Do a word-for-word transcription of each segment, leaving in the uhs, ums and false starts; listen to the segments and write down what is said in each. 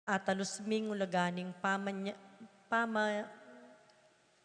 Atalus ming ulaga ning pamanya-, pama-,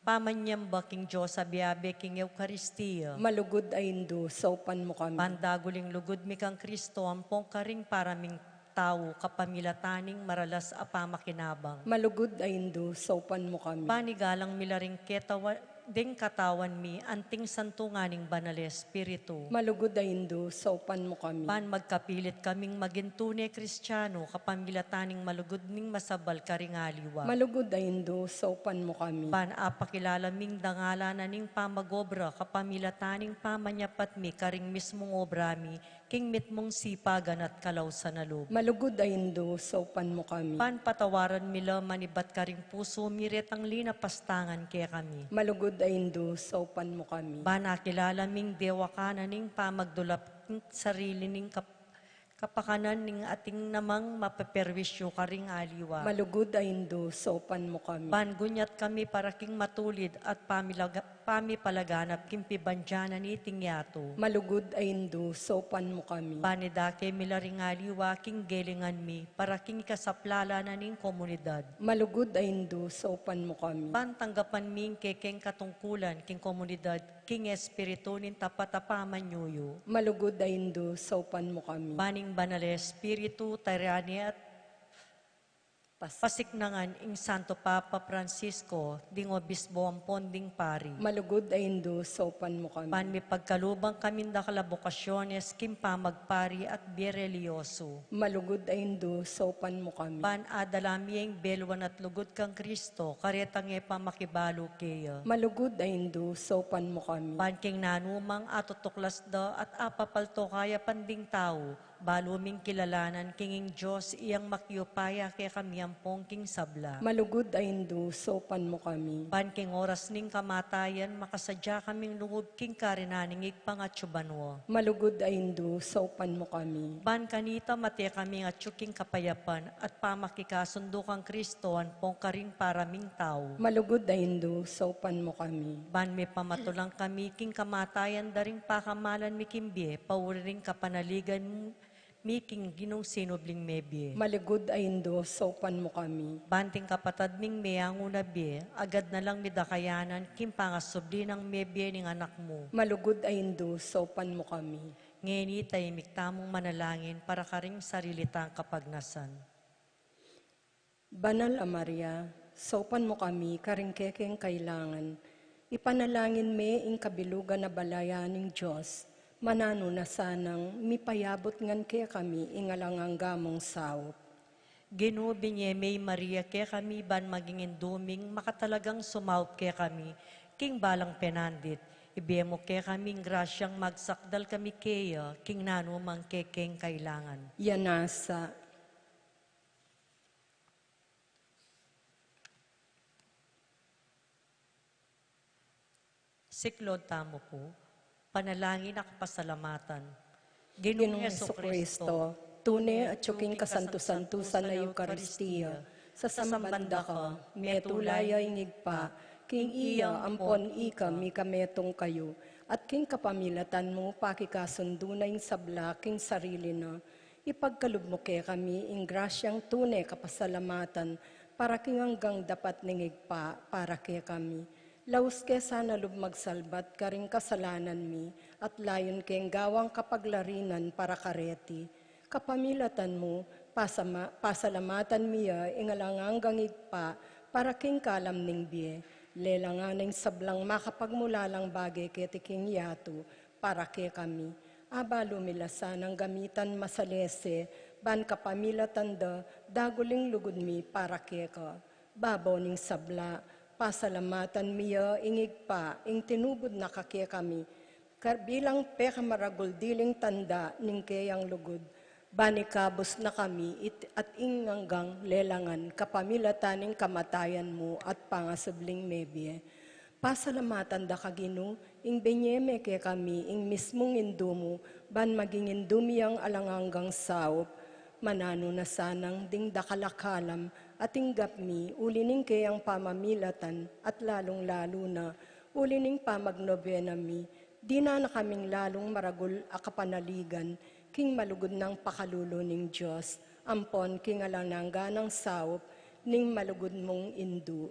pamanyamba king Dios a biabe king Eukaristia. Malugud a Indu, saupan mu kami. Ban dagul ing lugud mi kang Kristo ampong karing para ming tau kapamilatan ning maralas a pamakinabang. Malugud a Indu, saupan mu kami. Ban igalang mi la ring ketawa-, ding katawan mi anting santungan ning Banal a Espiritu. Malugud a Indu, saupan mu kami. Ban magkapilit kaming maging tune Kristiano kapamilatan ning malugud ning masabal karing aliwa. Malugud a Indu, saupan mu kami. Ban apakilala ming dangalan na ning pamagobra kapamilatan ning pamanyapat mi karing mismung obra mi king mitmung sipagan at kalausan a lub. Malugud a Indu, saupan mu kami. Ban patawaran mi la manibat karing pusu mi retang linapastangan kekami. Malugud a Indu, saupan mu kami. Ban akilala ming dewakan na ning pamagdulap king sarili ning kap-, kapakanan ning ating namang mapeperwisyu karing aliwa. Malugud a Indu, saupan mu kami. Ban gunyat kami para king matulid at pamilaga-, pamipalaganap king pibandian na niting yatu. Malugud a Indu, saupan mu kami. Ban idake mi la ring aliwa king gelingan mi, para king ikasaplalan na ning komunidad. Malugud a Indu, saupan mu kami. Ban tanggapan mi ing kekeng katungkulan king komunidad, king espiritu ning tapat a pamanyuyu. Malugud a Indu, saupan mu kami. Ban ing Banal a Espiritu, tarian ne at Pas- Pasiknangan ing Santo Papa Francisco, ding obispo ampon ding pari. Malugud a Indu, saupan mu kami. Ban mipagkaluban kaming dakal a bokasyones king pamagpari at bie relihiyosu. Malugud a Indu, saupan mu kami. Ban adala mi ing beluan at lugud kang Kristo, karetang e pamakibalu keya. Malugud a Indu, saupan mu kami. Ban king nanumang atutuklas da at apapalto kayapan ding tau, balu ming kilalanan king ing Dios iyang makiupaya kekami ampong king sabla. Malugud a Indu, saupan mu kami. Ban king oras ning kamatayan, makasadya kaming lungub king karinan ning Ibpang atsu banua. Malugud a Indu, saupan mu kami. Ban kanita mate kaming atsu king kapayapan at pamakikasundu kang Kristo ampong karing para ming tau. Malugud a Indu, saupan mu kami. Ban mipamatulang kami king kamatayan da ring pakamalan mi king bie, pauli ring kapanaligan mi king Ginung sinubling mebie. Malugud a Indu, saupan mu kami. Ban ding kapatad ming meangu na bie, agad na lang midakayanan king pangasubli nang mebie ning Anak mu. Malugud a Indu, saupan mu kami. Ngeni, tahimik tamung manalangin para karing sarili tang kapagnasan. Banal a Maria, saupan mu kami karing kekeng kailangan. Ipanalangin me ing kabilugan a balayan ning Dios, mananu na sanang mipayabut ngan kekami ing alang angga mung saup. Ginu, binye me i Maria kekami ban maging indu ming makatalagang sumaup kekami king balang penandit. Ibie mu kekami ing grasyang magsakdal kami keya king nanumang kekeng kailangan. Yanasa. Siklaud tamu pu, panalangin a kapasalamatan. Ginung Jesucristo, tune atsu king kasantu-santusan a Eukaristia, sasamban da ka, metula ya ing Ibpa, king iya ampon ika mikametung kayu, at king kapamilatan mu pakikasundu na ing sabla king sarili na, ipagkalub mu kekami ing grasyang tune kapasalamatan para king anggang dapat ning Ibpa para kekami. Laus ke sana lub magsalbat karing kasalanan mi at layun keng gawang kapaglarinan para kareti. Kapamilatan mu, pasama-, pasalamatan mi ya ing alang anggang Ibpa para king kalam ning bie. Lelangan na ing sablang makapagmulalang bage keti king yatu, para kekami. Abalu mi la sanang gamitan masalese, ban kapamilatan da, dagul ing lugud mi para keka. Babo ning sabla, pasalamatan mi ya ing Ibpa, ing tinubud na ka kekami, ka-, bilang pekamaragul diling tanda ning keyang lugud, ban ikabus na kami it-, at ing anggang lelangan kapamilatan ning kamatayan mu at pangasubling mebie. Pasalamatan da ka, Ginu, ing binye me kekami ing mismung indu mu, ban maging indu mi yang alang anggang saup. Mananu na sanang ding dakal a kalam a tinggap mi uli ning keyang pamamilatan at lalung-lalu na uli ning pamagnobena mi, dinan na kaming lalung maragul a kapanaligan king malugud nang pakalulu ning Dios. ampon king alang angga nang saup ning malugud mung Indu.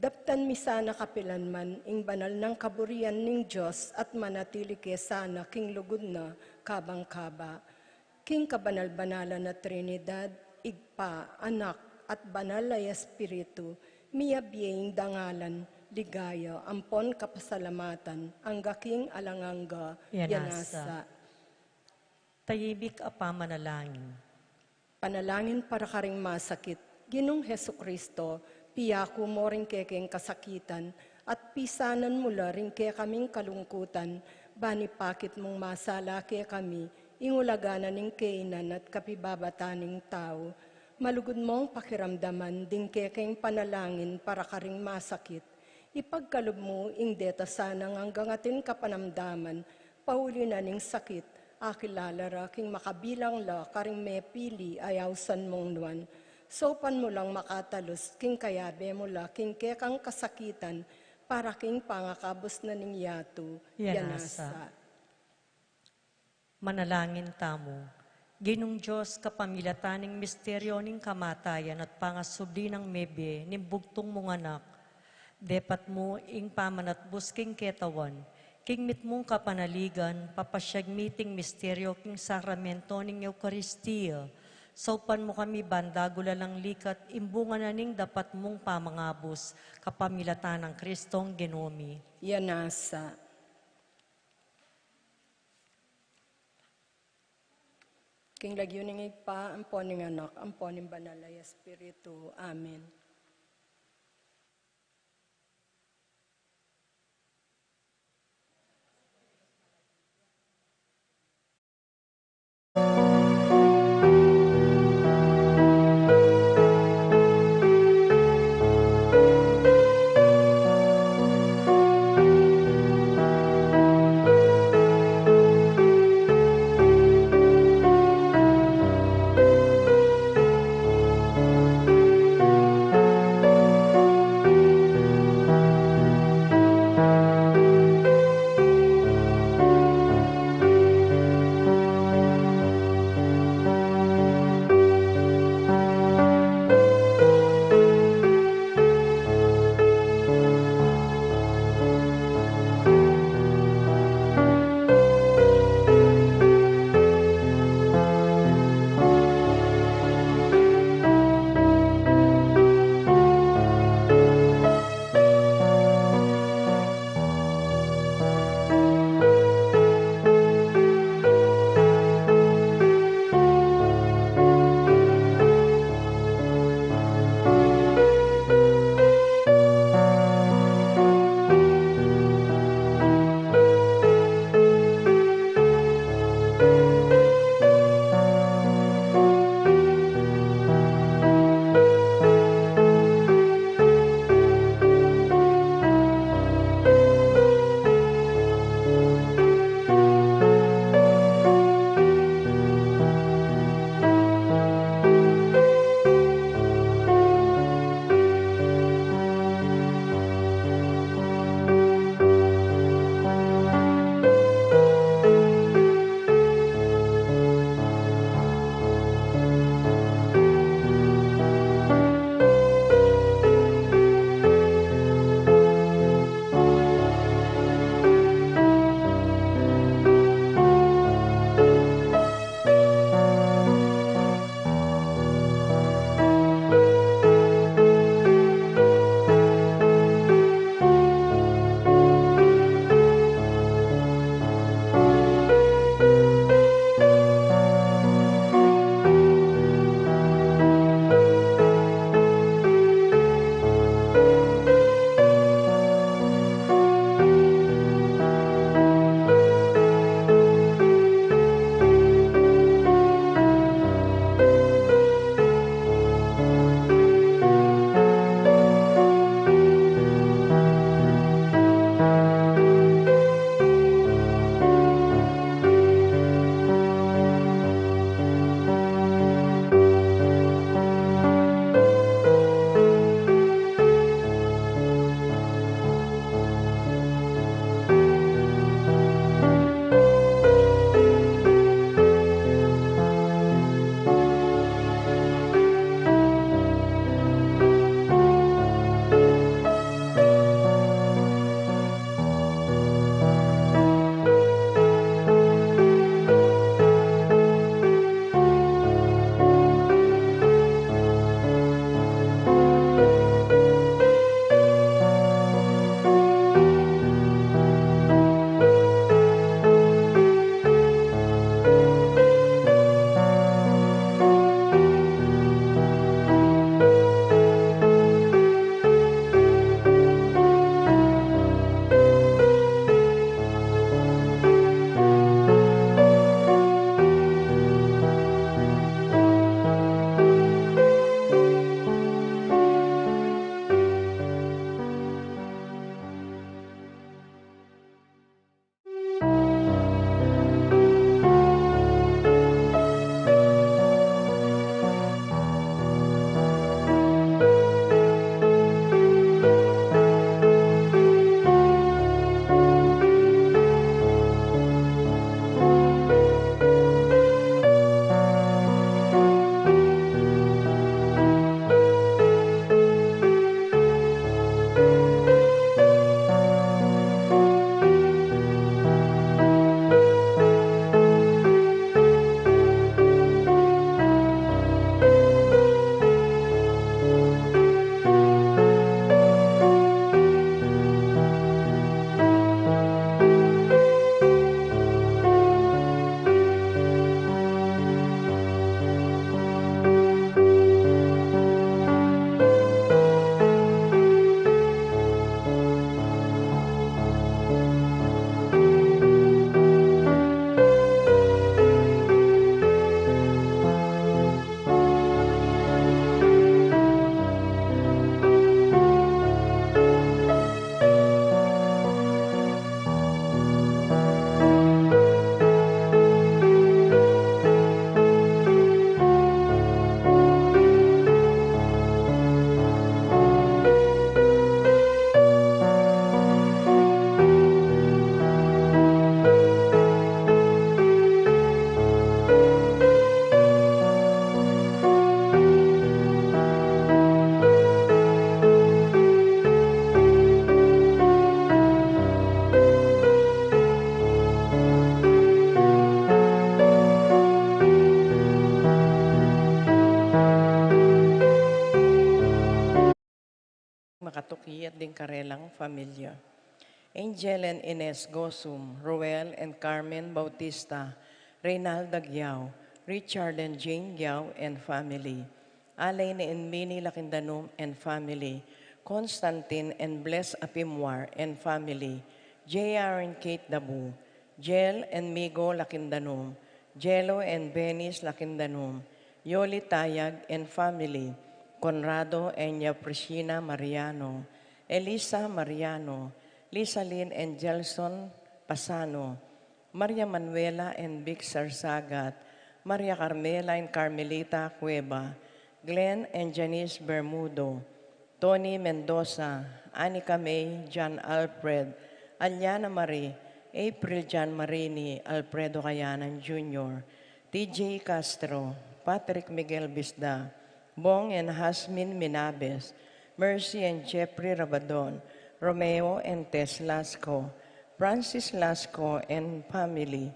Daptan mi sana kapilan man ing banal nang kaburian ning Dios at manatili ke sana king lugud na kabang kaba. King kabanal-banalan a Trinidad, Ibpa, Anak, at Banal a Espiritu, miyabie ing dangalan, ligaya, ampon kapasalamatan, angga king alang angga, ya nasa. Tayimik a pamanalangin. Panalangin para karing masakit. Ginung Jesucristo, piyaku mo ring kekeng kasakitan, at pisanan mu la ring kekaming kalungkutan, ban ipakit mung masala kekami, ing ulaga na ning kainan at kapibabatan ning tau. Malugud mong pakiramdaman ding kekeng panalangin para karing masakit. Ipagkalub mu ing deta sanang anggang atin kapanamdaman, pauli na ning sakit, akilala ra king makabilang la karing mepili a ausan mung nuan. Saupan mu lang makatalus king kayabe mu la king kekang kasakitan, para king pangakabus na ning yatu, ya nasa. Manalangin tamu. Ginung Dios, kapamilatan ning misteryo ning kamatayan at pangasubli nang mebie ning bugtung mung Anak, depat mu ing pamanatbus king ketawan, king mitmung kapanaligan, papasyag mi iting misteryo king sakramento ning Eukaristia, saupan mu kami ban dagula lang likat ing bunga na ning dapat mung pamangabus, kapamilatan nang Kristong Ginu mi. Ya nasa. King lagyu ning Ibpa, ampon ning Anak, ampon ning Banal a Espiritu. Amen. ding karelang familia. Angel and Ines Gosum, Roel and Carmen Bautista, Reynalda Giao, Richard and Jane Giao and family, Alain and Minnie Lakindanum and family, Constantine and Bless Apimwar and family, J R and Kate Dabu, Jel and Migo Lakindanum, Jelo and Benis Lakindanum, Yoli Tayag and family, Conrado and Yaprishina Mariano, Elisa Mariano, Lisa Lynn and Gelson Pasano, Maria Manuela and Vic Sarsagat, Maria Carmela and Carmelita Cueva, Glenn and Janice Bermudo, Tony Mendoza, Anika May, John Alfred, Aliana Marie, April John Marini, Alfredo Kayanan Junior, T J Castro, Patrick Miguel Bisda, Bong and Hasmin Minabes, Mercy and Jeffrey Rabadon, Romeo and Tess Lasco, Francis Lasco and family,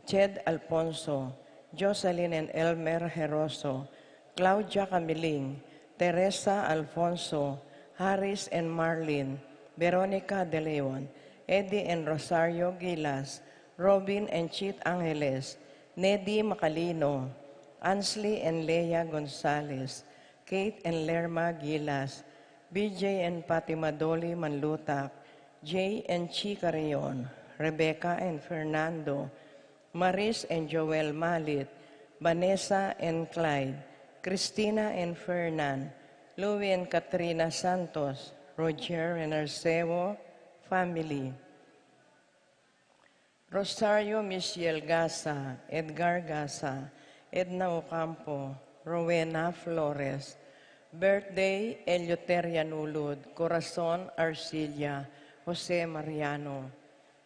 Ched Alfonso, Jocelyn and Elmer Heroso, Claudia Camiling, Teresa Alfonso, Harris and Marlin, Veronica De Leon, Eddie and Rosario Gilas, Robin and Chit Angeles, Nedi Macalino, Ansley and Lea Gonzalez, Kate and Lerma Gilas, B J and Fatima Dolly Manlutak, Jay and Chi Carrion, Rebecca and Fernando, Maris and Joel Malit, Vanessa and Clyde, Christina and Fernan, Louie and Katrina Santos, Roger and Arceo family, Rosario Michelle Gasa, Edgar Gasa, Edna Ocampo, Rowena Flores, birthday, Eleuteria Nulud, Corazon Arcilia, Jose Mariano,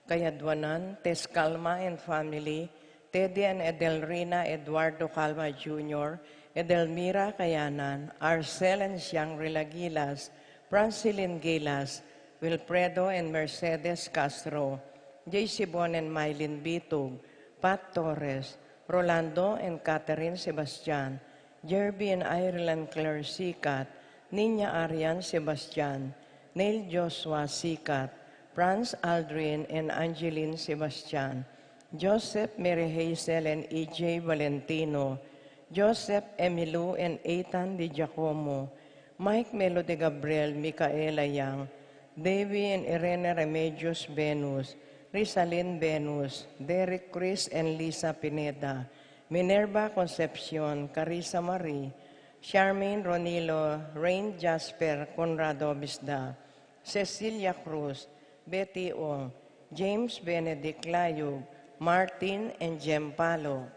Kayadwanan, Tess Calma and family, Teddy and Edelrina Eduardo Calma Junior, Edelmira Kayanan, Arcel and Shangri-La Gilas, Francilin Gilas, Wilfredo and Mercedes Castro, J C Bon and Mylene Bitug, Pat Torres, Rolando and Catherine Sebastian, Jerby and Irene Claire Sikat, Nina Arian Sebastian, Neil Joshua Sikat, Franz Aldrin and Angeline Sebastian, Joseph Mary Hazel and E J Valentino, Joseph Emilu and Ethan Di Giacomo, Mike Melody Gabriel, Micaela Yang, Davy and Irene Remedios Venus, Rizalin Venus, Derek Chris and Lisa Pineda, Minerva Concepcion, Carissa Marie, Charmaine Ronilo, Rain Jasper, Conrado Bisda, Cecilia Cruz, Betty Ong, James Benedict Layug, Martin and Jem Palo,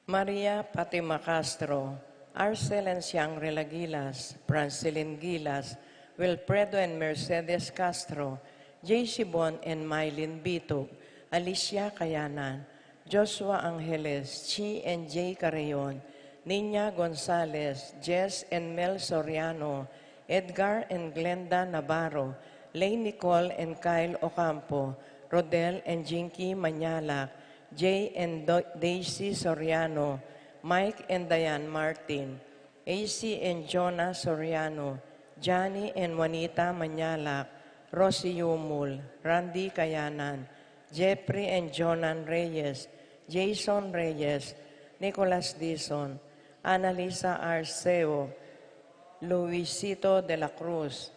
Maria Fatima Castro, Arcel and Shangri-La Gilas, Francilin Gilas, Wilfredo and Mercedes Castro, J C Bon and Mylene Bitug, Alicia Kayanan, Joshua Angeles, Chi and J Carrion, Nina Gonzalez, Jess and Mel Soriano, Edgar and Glenda Navarro, Lay Nicole and Kyle Ocampo, Rodel and Jinky Mañalac, Jay and Do- Daisy Soriano, Mike and Diane Martin, A C and Jonah Soriano, Johnny and Juanita Mañalac, Rosie Yumul, Randy Kayanan, Jeffrey and Jonan Reyes, Jason Reyes, Nicholas Dizon, Annalisa Arceo, Luisito de la Cruz,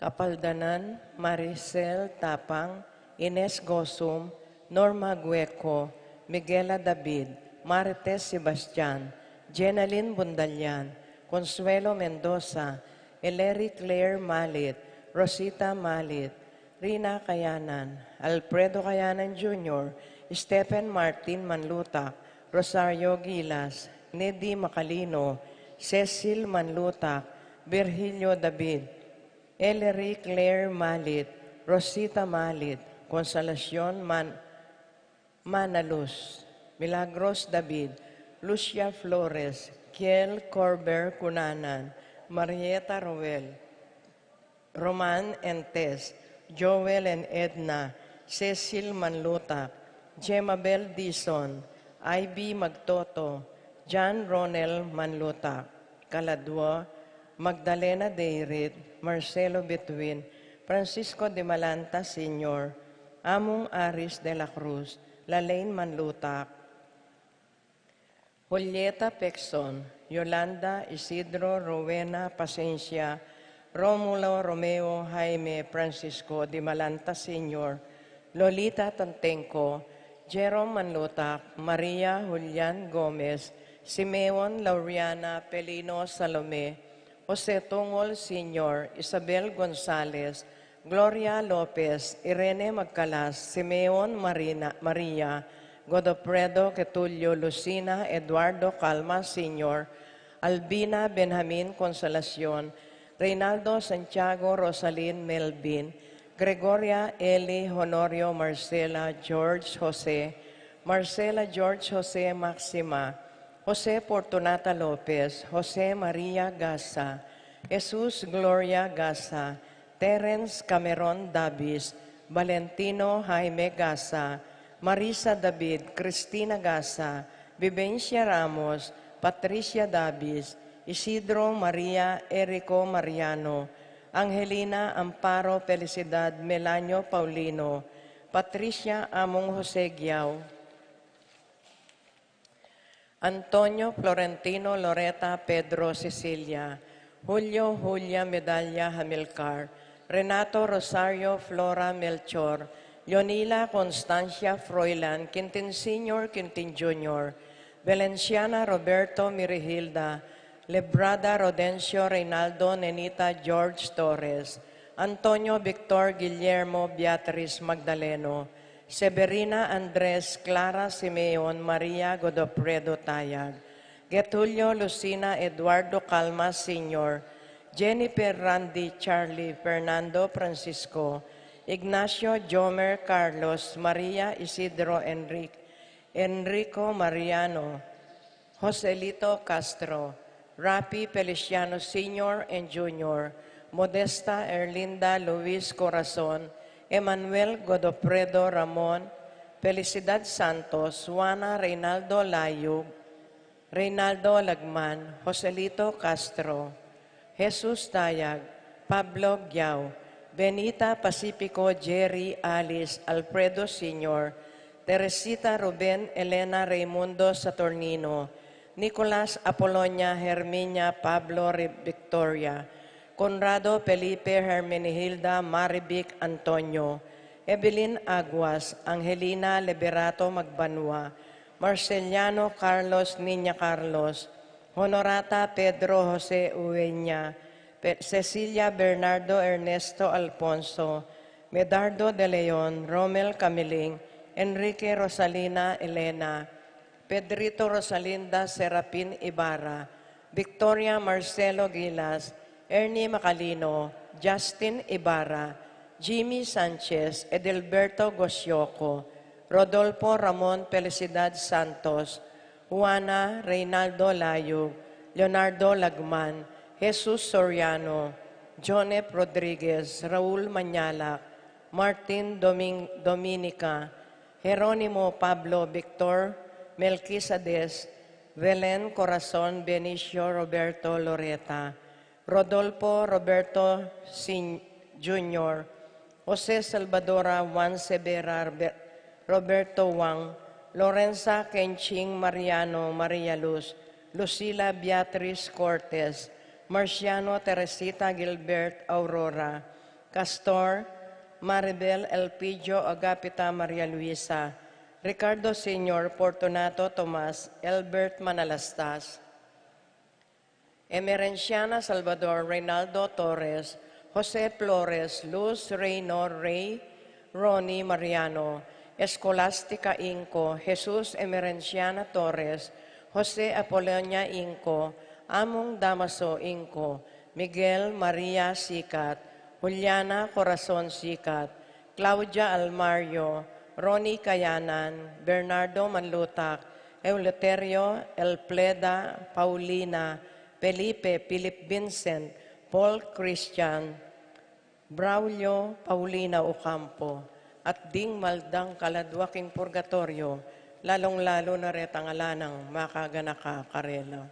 Kapaldanan, Maricel Tapang, Ines Gosum, Norma Gueco, Miguela David, Marites Sebastian, Jenalyn Bundalian, Consuelo Mendoza, Eleri Claire Malit, Rosita Malit, Rina Kayanan, Alfredo Kayanan Junior, Stephen Martin Manlutak, Rosario Gilas, Nedi Macalino, Cecil Manlutak, Virgilio David, Ellery Claire Malit, Rosita Malit, Consolacion Man-, Manalus, Milagros David, Lucia Flores, Kiel Corber Cunanan, Marieta Roel, Roman and Tess, Joel and Edna, Cecil Manlutak, Jemabel Dizon, Ivy Magtoto, John Ronel Manlutak, Kaladua, Magdalena Deirit, Marcelo Bituin, Francisco de Malanta Senior, Among Aris de la Cruz, Lalaine Manlutak, Julieta Pexon, Yolanda Isidro Rowena Pasencia, Romulo Romeo Jaime Francisco de Malanta Senior, Lolita Tantenco, Jerome Manlutak, Maria Julian Gomez, Simeon Lauriana Pelino Salome, Jose Tungol Senior, Isabel Gonzalez, Gloria Lopez, Irene Magcalas, Simeon Marina, Maria, Godofredo Quetulio, Lucina Eduardo Calma Senior, Albina Benjamin Consolacion, Reynaldo Santiago Rosalin Melvin, Gregoria Eli Honorio Marcela George Jose, Marcela George Jose Maxima, Jose Fortunata Lopez, Jose Maria Gasa, Jesus Gloria Gasa, Terence Cameron Davis, Valentino Jaime Gasa, Marisa David, Cristina Gasa, Vivencia Ramos, Patricia Davis, Isidro Maria Erico Mariano, Angelina Amparo Felicidad Melanio Paulino, Patricia Among Jose Guiao, Antonio Florentino Loreta Pedro Cecilia, Julio Julia Medalla Hamilcar, Renato Rosario Flora Melchor, Leonila Constancia Froilan Quintin Senior Quintin Junior, Valenciana Roberto Mirihilda, Lebrada Rodencio Reynaldo Nenita George Torres, Antonio Victor Guillermo Beatriz Magdaleno, Severina Andres Clara Simeon Maria Godofredo Tayag, Getulio Lucina Eduardo Calma Senior, Jennifer Randy Charlie Fernando Francisco, Ignacio Jomer Carlos Maria Isidro Enrique, Enrico Mariano, Joselito Castro, Rafi Feliciano Senior and Junior, Modesta Erlinda Luis Corazon, Emmanuel Godofredo Ramon, Felicidad Santos, Juana Reynaldo Layug, Reynaldo Lagman, Joselito Castro, Jesus Tayag, Pablo Guiao, Benita Pacifico, Jerry Alice Alfredo Senior, Teresita Ruben Elena Raimundo Saturnino, Nicolas Apolonia Herminia Pablo Victoria, Conrado Felipe Hermenegilda Marivic Antonio, Evelyn Aguas, Angelina Liberato Magbanua, Marceliano Carlos Niña Carlos, Honorata Pedro Jose Ueña, Cecilia Bernardo Ernesto Alfonso, Medardo de Leon, Romel Camiling, Enrique Rosalina Elena, Pedrito Rosalinda Serapin Ibarra, Victoria Marcelo Gilas, Ernie Macalino, Justin Ibarra, Jimmy Sanchez, Edelberto Gosioco, Rodolfo Ramon Felicidad Santos, Juana Reynaldo Layug, Leonardo Lagman, Jesus Soriano, Jonep Rodriguez, Raul Mañalac, Martin Dominica, Jeronimo Pablo Victor, Melquisades, Belen Corazon Benicio Roberto Loreta, Rodolfo Roberto Junior, Jose Salvadora Juan Severa, Roberto Wang, Lorenza Kenching Mariano Maria Luz, Lucila Beatriz Cortes, Marciano Teresita Gilbert Aurora, Castor, Maribel Elpidio Agapita Maria Luisa, Ricardo Senior Fortunato Tomas, Elbert Manalastas, Emerenciana Salvador Reynaldo Torres, Jose Flores, Luz Reynor Rey, Ronnie Mariano, Escolastica Inco, Jesus Emerenciana Torres, Jose Apolonia Inco, Among Damaso Inco, Miguel Maria Sicat, Juliana Corazon Sicat, Claudia Almario, Ronnie Kayanan, Bernardo Manlutak, Eleuterio Elpleda, Paulina, Felipe, Philip Vincent, Paul Christian, Braulio, Paulina Ocampo, at ding maldang kaladua king purgatoryo, lalong-lalo na retang ala nang makaganaka karela.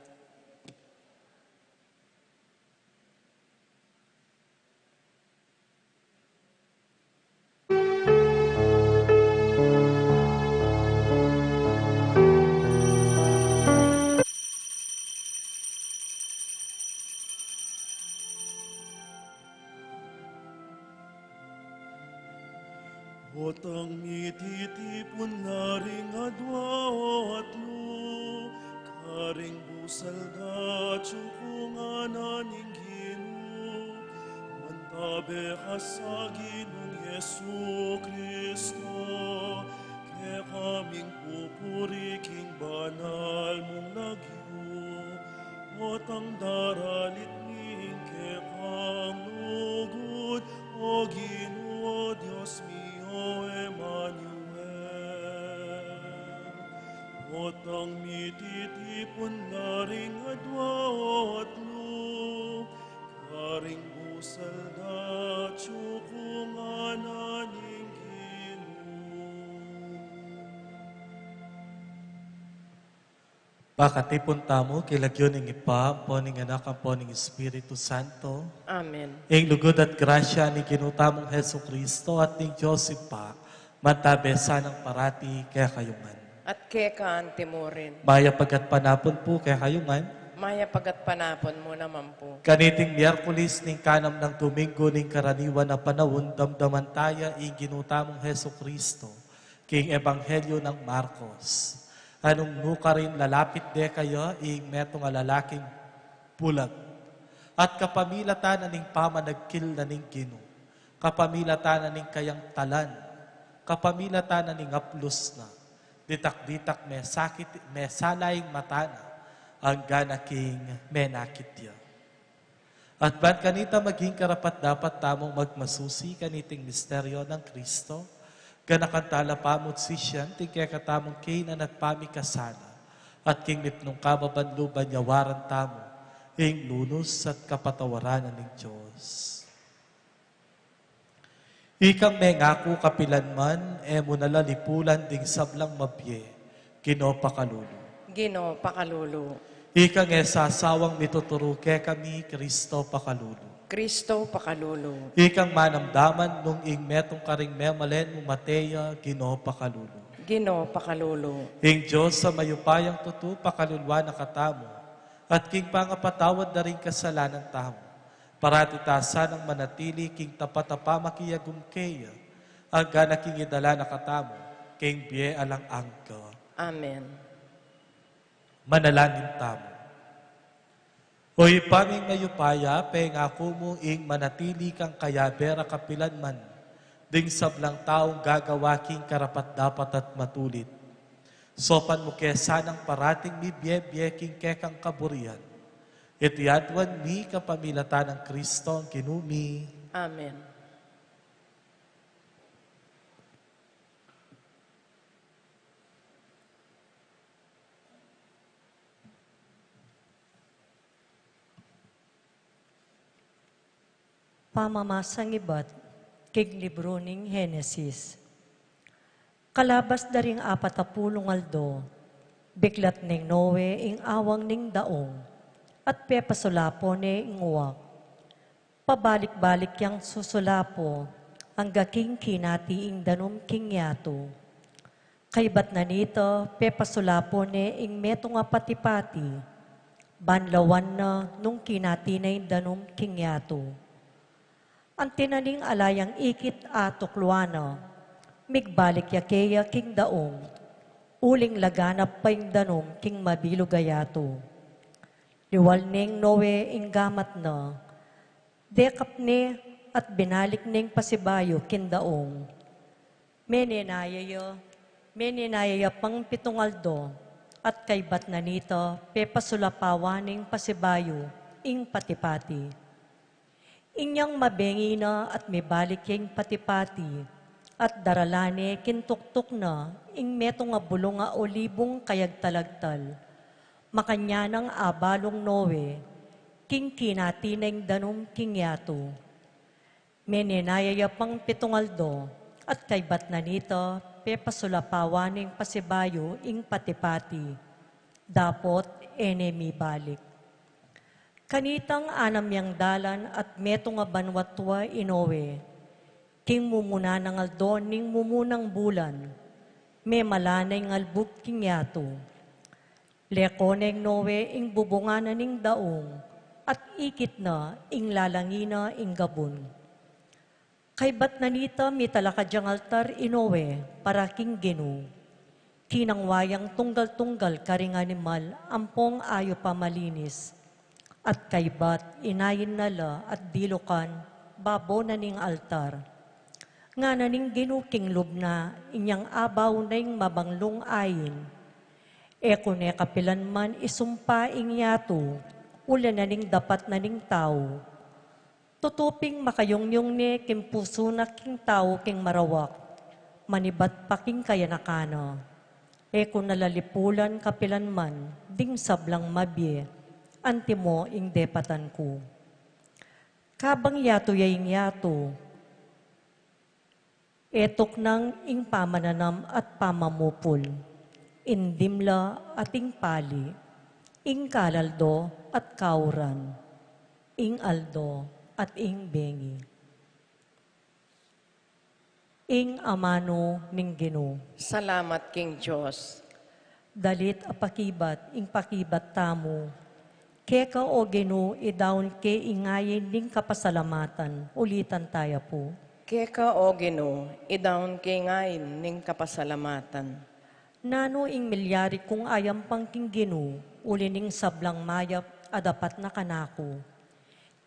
Mititipun la ring adua o atlu, karing busal da tsukungan na ning Ginu. Mantabe ka sa Ginung Jesu Kristo, kekaming pupuri king banal mung lagyu. Potang daralit mi ing kekang lugud, O Ginu, O Dios mi, O Emmanuel. Potang mititipun la ring adua o atlu, karing busal da tsukungan na ning Ginu. Pakatipun tamu king lagyu ning Ibpa, ampo ning Anak, ampo ning Espiritu Santo. Amen. Ing lugud at grasya ning Ginu tamung Jesucristo at ning Dios Ibpa, mantabe sanang parati kekayu ngan. At keka anti mu rin. Mayap a gatpanapun pu kekayu ngan. Mayap a gatpanapun mu naman pu. Kaniting Miyerkules ning kanam nang Dominggu ning karaniwan a panaun, damdaman taya ing Ginu tamung Jesucristo king Ebanghelyo nang Marcos. Nung nukarin lalapit de kaya ing metung a lalaking bulag, at kapamilatan na ning pamanagkil na ning Ginu, kapamilatan na ning kayang talan, kapamilatan na ning aplus na, ditak-ditak mesakit, mesala ing mata na, angga na king menakit ya. At ban kanita maging karapat-dapat tamung magmasusi kaniting misteryo nang Kristo, ganakan tala pamu't sisian, king kekatamung kainan at pamikasala, at king mipnung kababan lub, banyawaran tamu ing lunus at kapatawaran na ning Dios. Ikang mengaku kapilanman, e mu na lalipulan ding sablang mabie, Ginu pakalulu. Ginu pakalulu. Ikang e sasawang mituturu kekami, Kristo pakalulu. Kristo pakalulu. Ikang manamdaman nung ing metung karing memalen mu mate ya, Ginu pakalulu. Ginu pakalulu. Ing Dios a mayupayang tutu pakaluluan na katamu, at king pangapatawad da ring kasalanan tamu, parati ta sanang manatili king tapat a pamakiyagum keya, angga na king idala na katamu king bie alang angga. Amen. Manalangin tamu. O Ibpa ming mayupaya, pengaku mu ing manatili kang kayabe ra kapilanman ding sablang taung gagawa king karapat-dapat at matulit. Saupan mu ke sanang parating mibie-bie king kekang kaburian. Iti aduan mi kapamilatan nang Kristong Ginu mi. Amen. Pamamasang ibat king libru ning Henesis. Kalabas da ring apat a pulung aldo, biklat neng Noe ing awang ning daung, at pepasulapon ne ing uak. Pabalik-balik yang susulapo, angga king kinati ing danum king yatu. Kaybat na nita, pepasulapon ne ing metung a pati-pati, ban lawan na nung kinati na ing danum king yatu. Anti na ning ala yang ikit a tukluan na, migbalik ya keya king daung, uling laganap pa ing danum king mabilug a yatu. Liwal neng Noe ing gamat na, dekap ne at binalik neng pasibayu king daung. Menenaya ya, menenaya ya pang pitung aldo, at kaybat na nita pepasulapawan neng pasibayu ing pati-pati. Inyang mabengi na at mibalik ya ing pati-pati, at daralan ne king tuktuk na ing metung a bulung a olibung kayagtal-agtal. Makanyan nang abalung Noe, king kinati na ing danum king yatu. Menenaya ya pang pitung aldo, at kaybat na nita pepasulapawan neng pasibayu ing pati-pati. Dapot e ne mibalik. Kanitang anam yang dalan at metung a banua tua i Noe, king mumuna nang aldo ning mumunang bulan, memala na ing albub king yatu. Leko neng Noe ing bubungan na ning daung, at ikit na ing lalangi na ing gabun. Kaybat na nita, mitalaga yang altar i Noe para king Ginu. Kinangwa yang tunggal-tunggal karing animal ampong ayup a malinis, at kaybat inain na la at dilukan babo na ning altar. Ngana ning Ginu king lub na, inyang abaw na ing mabanglung ain. E ku ne kapilan man isumpa ing yatu, uli na ning dapat na ning tau. Tutu ping makayungyung ne king pusu na king tau king marawak, manibat pa king kayanakan na. E ku na la lipulan kapilan man ding sablang mabie, antimo ing depatan ku. Kabang yatu ya ing yatu, e tuknang ing pamananam at pamamupul, ing dimla at ing pali, ing kalaldo at kauran, ing aldo at ing bengi. Ing amanu ning Ginu. Salamat king Dios. Dalit a pakibat, ing pakibat tamu. Keka, O Ginu, idaun ke ing ain ning kapasalamatan. Ulitan taya pu. Keka, O Ginu, idaun ke ing ain ning kapasalamatan. Nanu ing milyari kung ayampang king Ginu, uli ning sablang mayap a dapat na kanaku?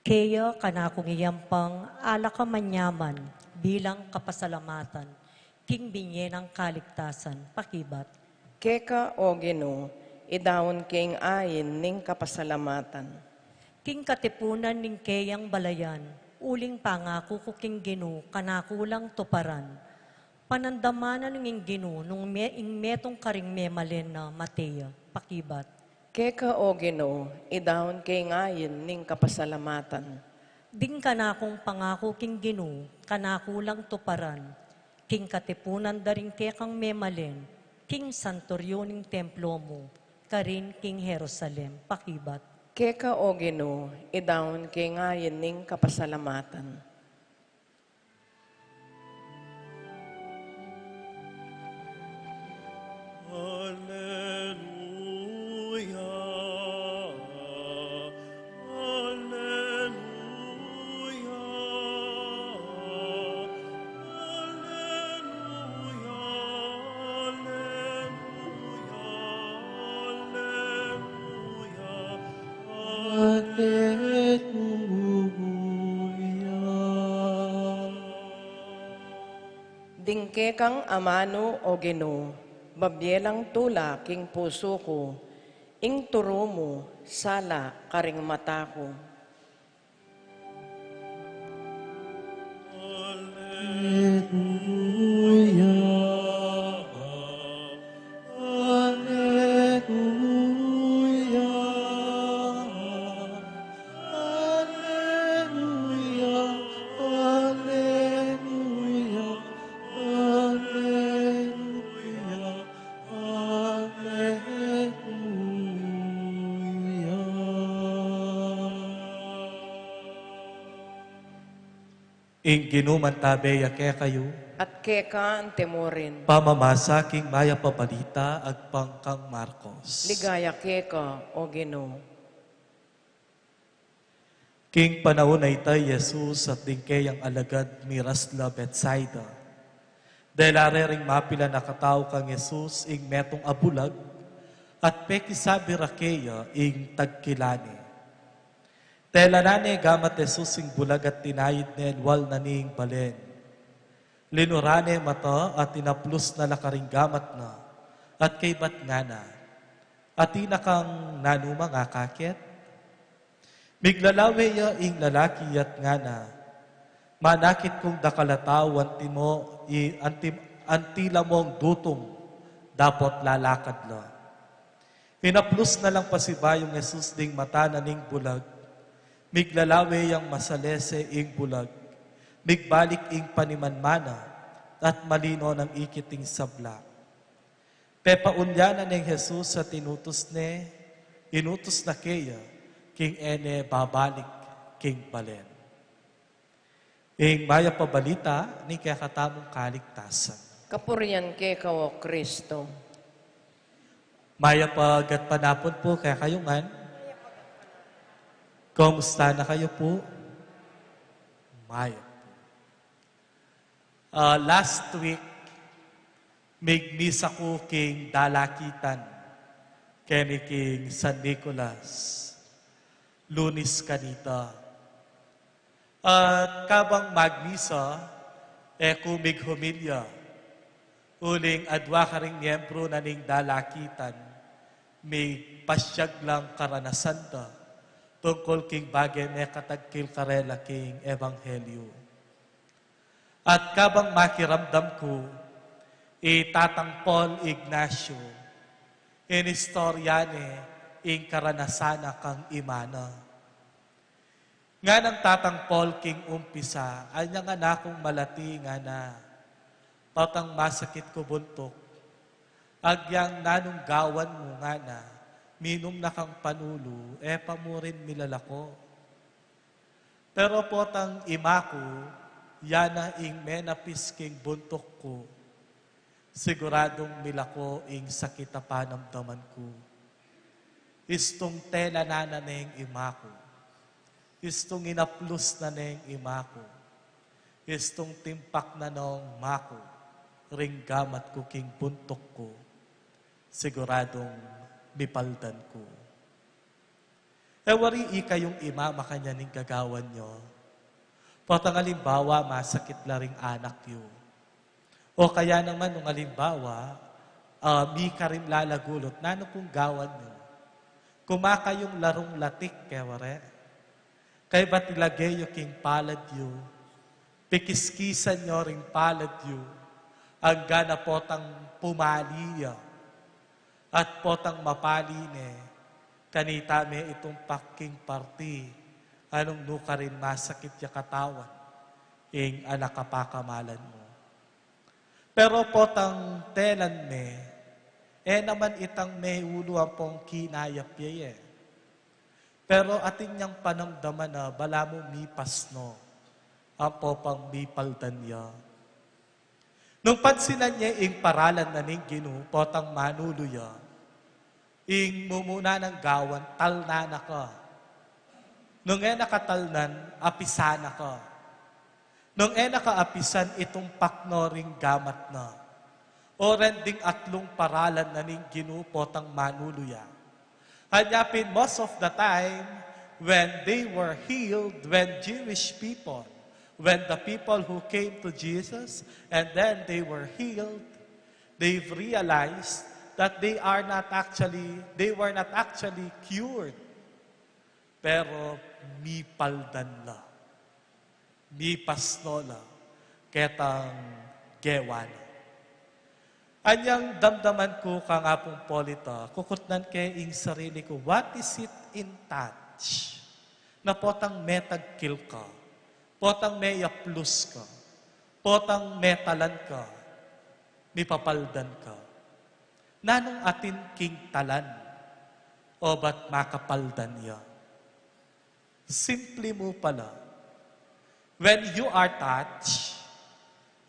Kaya kanakung iyampang ala ka manyaman bilang kapasalamatan king binye nang kaligtasan. Pakibat. Keka, O Ginu, idaun ke ing ain ning kapasalamatan. King katipunan ning keyang balayan, uling pangaku ku king Ginu, kanaku lang tuparan. Panandamanan ning Ginu nung me-, ing metung karing memalen na mate ya. Pakibat. Keka, O Ginu, idaun ke ing ain ning kapasalamatan. Ding kanakung pangaku king Ginu, kanaku lang tuparan, king katipunan da ring kekang memalen, king santuario ning templo mu, karin king Jerusalem. Pakibat. Keka, O Ginu, idaun ke ing ain ning kapasalamatan. Alleluia, alleluia, alleluia, alleluia, alleluia. Alleluia. Ding kekang amanu, O Ginu, babie lang tula king pusu ku, ing turu mu, sala karing mata ku. Alleluia, alleluia, alleluia, alleluia, alleluia. Alleluia. Ing Ginu mantabe ya kekayu. At keka antimurin. Pamamasa king Mayap a Balita agpang kang Marcos. Ligaya keka, O Ginu. King panaun a ita, i Jesus at ding keyang alagad miras la Betsaida. Dela re ring mapilan a katau kang Jesus ing metung a bulag, at pekisabi ra keya ing tagkilani. Telanan ne gamat Jesus ing bulag at tinayid ne lual na ning balen. Linura ne mata at inaplus na la karing gamat na, at kaybat ngana, "Atin na kang nanumang akakit?" Miglalawe ya ing lalaki at ngana, "Manakit kung dakal a tau antimo, i, antim-, anti la mong dutung, dapot lalakad la." Inaplus na lang pasibayu nang Jesus ding mata na ning bulag. Miglalawe yang masalese ing bulag. Migbalik ing panimanmana at malino nang ikit ing sabla. Pepaulyanan neng Jesus at inutus ne, inutus na keya, king e ne babalik king balen. Ing Mayap a Balita ning kekatamung kaligtasan. Kapurian keka, O Kristo. Mayap a gatpanapun pu kekayu ngan. Kumusta na kayu pu? Mayap pu. Ah, last week, migmisa ku king Dalakitan, keni king San Nicolas, Lunis kanita. At kabang magmisa, e ku mighumilya, uling adwa karing miyembru na ning Dalakitan, migpasyag lang karanasan da, tungkul king bage mekatagkil karela king ebanghelyu. At kabang makiramdam ku, i Tatang Paul Ignacio, inistorya ne ing karanasan na kang ima na. Ngana nang Tatang Paul king umpisa, anya ngana kung malati ngana, Tatang, masakit ku buntuk. Agyang nanung gawan mu ngana, minum na kang panulu, e pa mu rin milalako. Pero potang ima ku, ya na ing menapis king buntuk ku, siguradung milako ing sakit a panamdaman ku. Istung telanan na neng ima ku. Istung inaplus na neng ima ku. Istung timpak na nong ima ku ring gamat ku king buntuk ku. Siguradung mipaldan ku. E wari ikayung ima makanyan ing gagawan yu. Potang alimbawa, masakit la ring anak yu. O kaya naman nung alimbawa, ah, mika ring lalagulut, nanu pung gawan yu? Kuma kayung larung latik, e wari? Kaybat ilage yu king palad yu, pikiskisan yu ring palad yu, anggang potang pumali ya. At potang mapali ne, kanita me itumpak king parti, a nung nukarin masakit ya katawan ing anak a pakamalan mu. Pero potang telan me, e naman itang me ulu ampong kinayap ya e. Pero atin yang panamdaman na balamu mipasno, ampo pang mipaldan ya. Nung pansinan ye ing paralan na ning Ginu, potang manulu ya, ing mumuna nang gawan, talnan na ka. Nung e na ka talnan, apisan na ka. Nung e na ka apisan, itumpak no ring gamat na. O ren ding atlung paralan na ning Ginu, potang manulu ya. Anya pin, most of the time, when they were healed, when Jewish people, when the people who came to Jesus and then they were healed, they've realized that they are not actually, they were not actually cured. Pero mipaldan la, mipasno la ketang gewa na. Anyang damdaman ku kang Apung Paul ita, kukutnan ke ing sarili ku, what is it in touch? Na potang metagkil ka, potang meyaplus ka, potang metalan ka, mipapaldan ka. Nanung atin king talan, o ba't makapaldan ya? Simpli mu pala. When you are touched,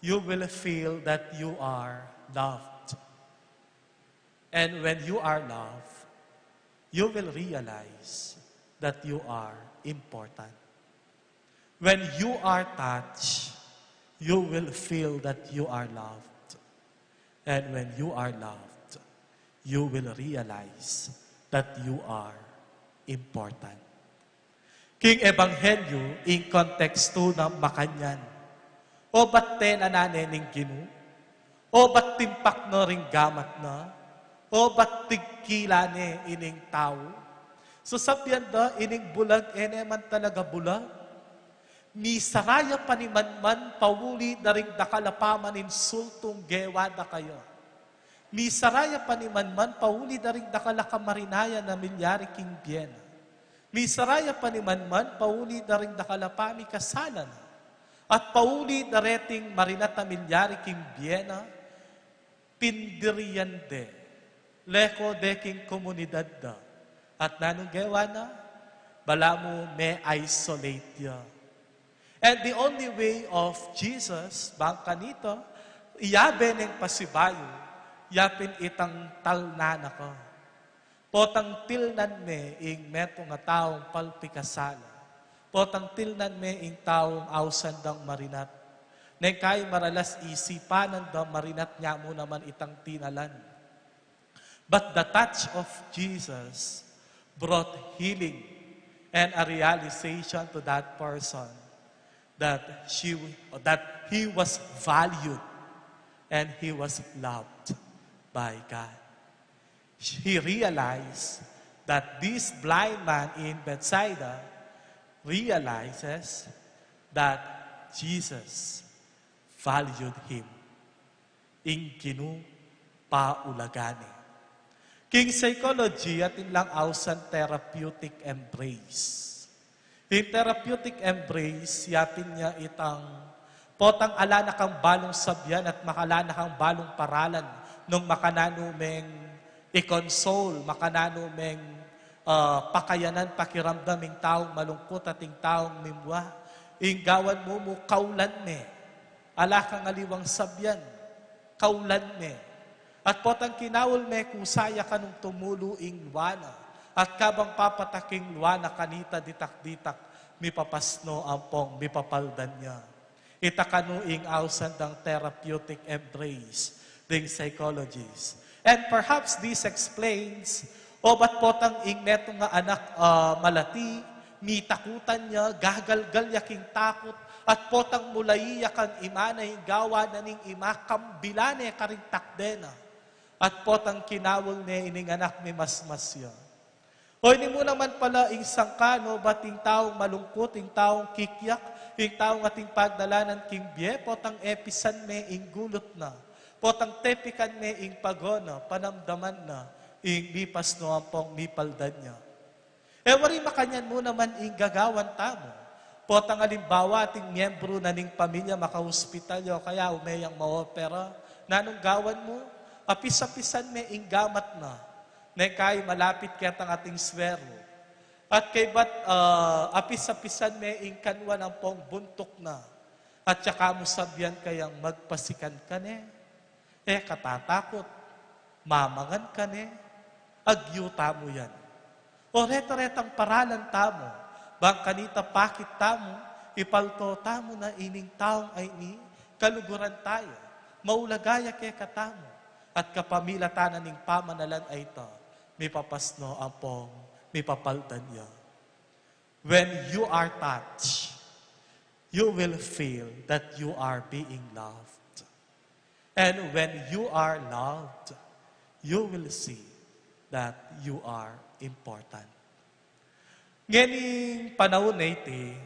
you will feel that you are loved. And when you are loved, you will realize that you are important. When you are touched, you will feel that you are loved. And when you are loved, you will realize that you are important. King ebanghelyu, ing kontekstu na makanyan. O ba't telanan ne ning Ginu? O ba't timpak no ring gamat na? O ba't tigkilan ne ining tau? Sasabian da, ining bulag, e ne man talaga bulag. Misara ya pa ni manman pauli da ring dakal a pamaninsultung gewa da kaya. Misara ya pa ni manman pauli da ring dakal a kamarinayan a milyari king bie na. Misara ya pa ni manman pauli da ring dakal a pamikasalan na. At pauli da reting marinat a milyari king bie na, pindirian de, leko de king komunidad da. At nanung gewa na? Balamu me-isolate ya. And the only way of Jesus, bang kanita, iyabe neng pasibayu, yapin itang talnan na ka. Potang tilnan me ing metung a taung palpikasala. Potang tilnan me ing taung ausan dang marinat. Neng kai maralas isipan nanda, marinat ne mu naman itang tinalan. But the touch of Jesus brought healing and a realization to that person that she that he was valued and he was loved by God. He realized that this blind man in Bethsaida realizes that Jesus valued him. Ing Ginu paulagan ne. King psychology, atin lang ausan therapeutic embrace. Ing therapeutic embrace, yapin ne itang potang ala na kang balung sabyan at makala na kang balung paralan nung makananu meng i-console, makananu meng, ah, pakayanan pakiramdam ing taung malungkut at ing taung mimwa. Ing gawan mu mu, kaulan me. Ala kang aliwang sabyan, kaulan me. At potang kinaul me, kusa ya kanung tumulu ing lua na. At kabang papatak ing lua na kanita ditak-ditak, mipapasno ampong mipapaldan ya. Ita kanu ing ausan dang therapeutic embrace ding psychologist. And perhaps this explains, o bat potang ing metung a anak, ah, malati, mitakutan ya, gagalgal ya king takut, at potang mulai ya kang ima na ing gawan na ning ima, kambilan ne karing takde na. At potang kinaul ne ining anak, mimasmas ya. O ini mu naman pala ing sangkan, o bat ing taung malungkut, ing taung kikyak, ing taung atin pagdalanan king bie, potang episan me ing gulut na, potang tepikan me ing pago na, panamdaman na ing mipasno ampong mipaldan ya. E wari makanyan mu naman ing gagawan tamu. Potang alimbawa, atin miyembru na ning pamilya makaospital ya o kaya ume yang maopera, nanung gawan mu? Apis-apisan me ing gamat na. Neng kai malapit ketang atin sweru. At kaybat, ah, apis-apisan me ing kanwan ampong buntuk na. At saka mu sabyan kayang magpasikan ka ne. E ka tatakut, mamangan ka ne, agyu tamu yan. O reta-retang paralan tamu, bang kanita pakit tamu, ipalto tamu na ining taung ayni, kaluguran taya, maulaga ya kekatamu, at kapamilatan na ning pamanalan a ita, mipapasno ampong mipapaldan ya. When you are touched, you will feel that you are being loved. And when you are loved, you will see that you are important. Ngening panaun a iti,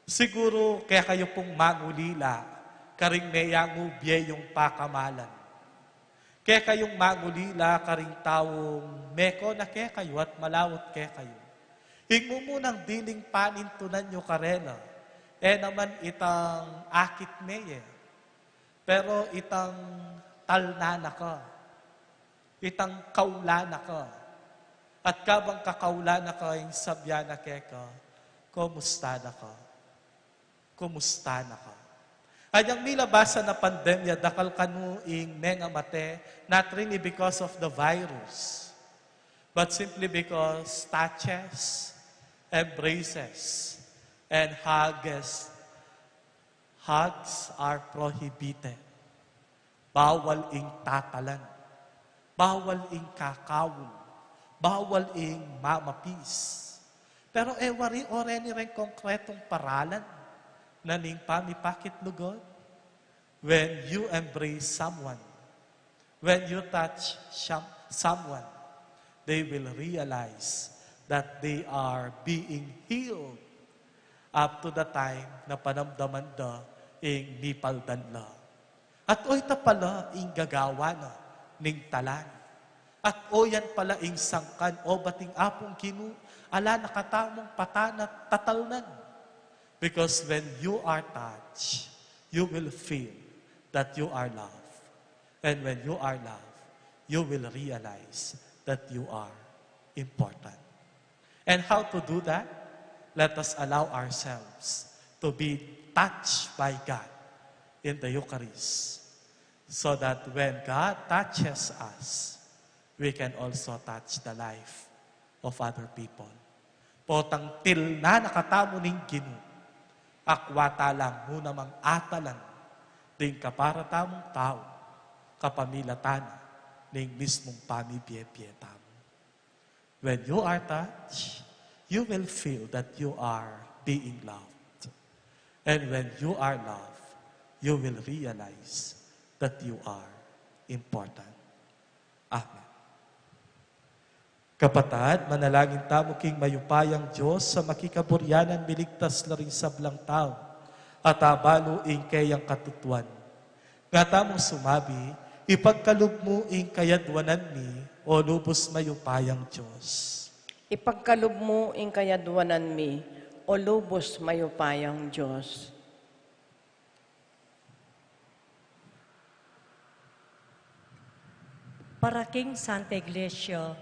siguru kekayu pung mangulila karing meyangu bie yung pakamalan. Kekayung mangulila karing taung meko na kekayu at malaut kekayu. Ing mumunang diling panintunan yu karela, e naman itang akit me ye, pero itang talnan na ka, itang kaulan na ka. At kabang kakaulan na ka, ing sabyan na keka, kumusta na ka? Kumusta na ka? Anyang milabasan a pandemya, dakal kanu ing mengamate, not really because of the virus, but simply because touches, embraces, and hugs, hugs are prohibited. Bawal ing tatalan. Bawal ing kakaul. Bawal ing mamapis. Pero e wari o reni reng konkretong paralan na ning pamipakit lugud. When you embrace someone, when you touch some- someone, they will realize that they are being healed up to the time na panamdaman da ing mipaldan la. At o ita pala ing gagawan na ning talan. At o yan pala ing sangkan, o bating Apung Ginu, ala na katamung patan at tatalnan. Because when you are touched, you will feel that you are loved. And when you are loved, you will realize that you are important. And how to do that? Let us allow ourselves to be touched by God in the Eucharist, so that when God touches us, we can also touch the life of other people. Potang tilnan na katamu ning Ginu, akwa tala mu namang atalan ding kapara tamung tau, kapamilatan na ning mismung pamibie-bie tamu. When you are touched, you will feel that you are being loved. And when you are loved, you will realize that you are important. Amen. Kapatad, manalangin tamu king mayupayang Dios a makikaburian nang miligtas la ring sablang tau, at abalu ing keyang katutuan. Nga tamung sumabi, ipagkalub mu ing kayadwanan mi, O lubus mayupayang Dios. Ipagkalub mu ing kayadwanan mi, O lubus mayupayang Dios. Para king Santa Iglesia,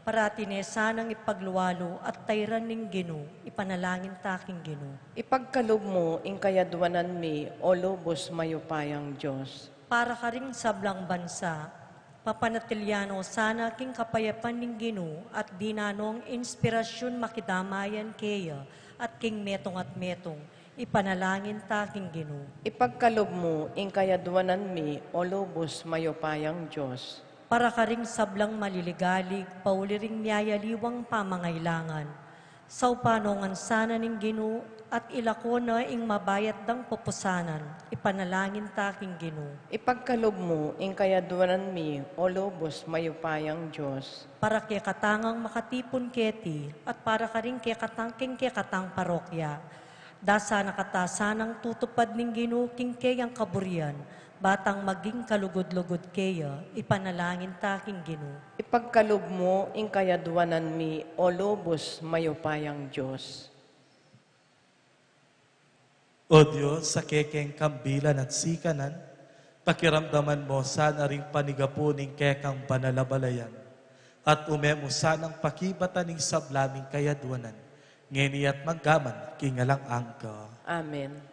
parati ne sanang ipaglualu at tairan ning Ginu, ipanalangin ta king Ginu. Ipagkalub mu ing kayadwanan mi, O lubus mayupayang Dios. Para karing sablang bansa, papanatilian no sana king kapayapan ning Ginu at dinan nong inspirasyun makidamayan keya at king metung at metung, ipanalangin ta king Ginu. Ipagkalub mu ing kayadwanan mi, O lubus mayupayang Dios. Para karing sablang maliligalig, pauli ring miyayaliwang pamangailangan, saupan no ngan sana ning Ginu at ilako na ing mabayat dang pupusanan, ipanalangin ta king Ginu. Ipagkalub mu ing kayadwanan mi, O lubus mayupayang Dios. Para kekatang makatipun keti at para karing kekatang king kekatang parokya, dasa na kata sanang tutupad ning Ginu king keyang kaburian, ba tang maging kalugud-lugud keya, ipanalangin ta king Ginu. Ipagkalub mu ing kayadwanan mi, O lubus mayupayang Dios. O Dios, a kekeng kambilan at sikanan, pakiramdaman mu sana ring panigapu ning kekang banal a balayan, at ume mu sanang pakibatan ing sabla ming kayadwanan, ngeni at manggaman king alang angga. Amen.